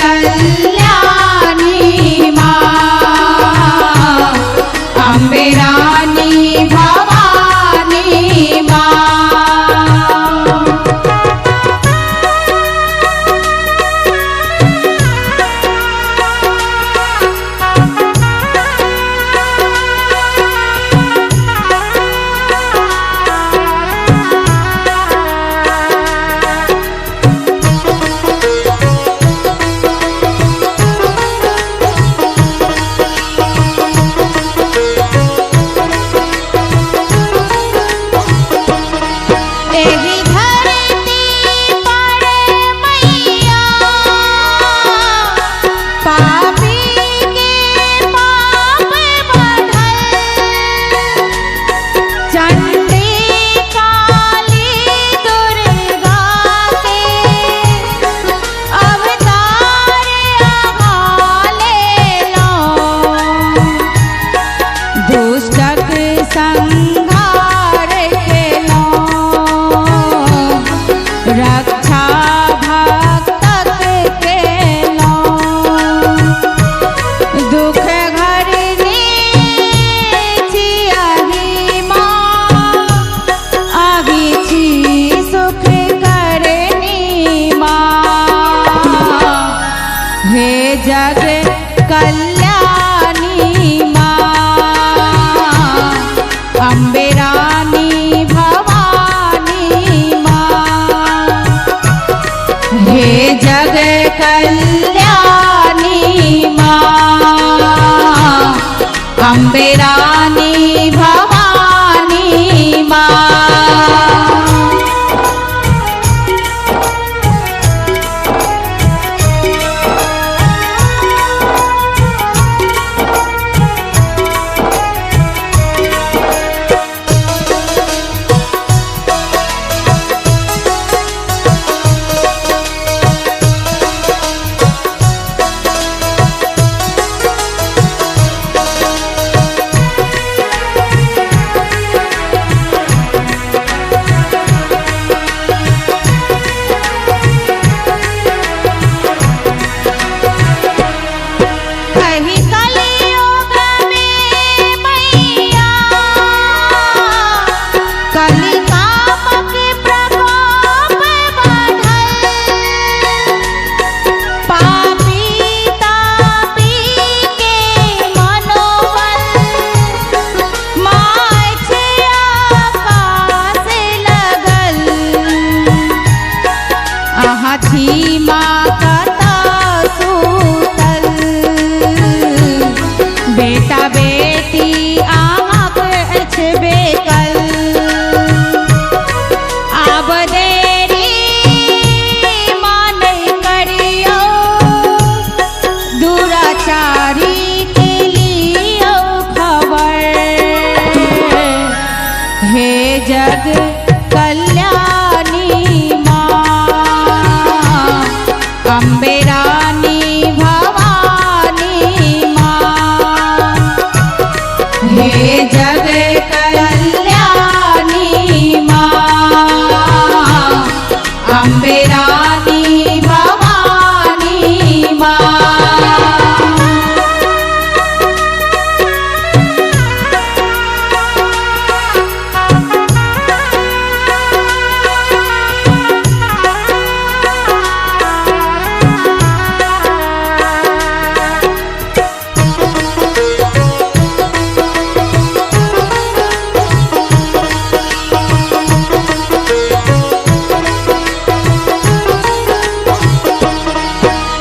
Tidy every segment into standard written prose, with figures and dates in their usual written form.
कल्याणी माँ, अम्बे रानी भवानी माँ। एहि धरती पर मैया पापी के पाप बढ़ल, चंडी काली दुर्गा के अवतार अहाँ लेलौं, दुष्टक संहार केलौं, रक्षा भक्तक केलौं, दुख हरनी छी अहीं माँ, अहीं छी सुख करनी माँ। हे जग कल्याणी माँ, अम्बे रानी भवानी माँ। हे जग कल्याणी माँ, अम्बे रानी भवानी माँ। कही कलयुग में मैया कलिकामक प्रकोप बढ़ल, पापी तापी के मनोबल माछ आकाश लगल, अहाँ छी माँ कतऽ सुतल, बेटा बेटी अहाँक अछि बेकल, आब देरी माँ नहि करियौ, दुराचारी के लियौ खबर। हे जग कल्याणी माँ, अम्बे रानी भवानी माँ। हे जग कल्याणी माँ, अम्बे रानी भवानी माँ।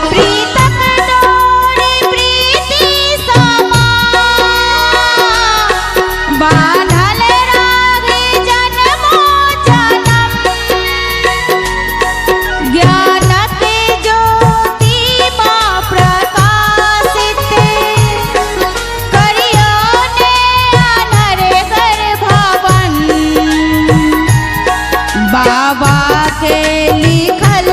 प्रीतक डोरी प्रीति समा, बान्हल रागे जन्मो जनम, ज्ञानक ज्योति माँ प्रकाशित करियौ ने अनर गर्भवन, बाबा के लिखल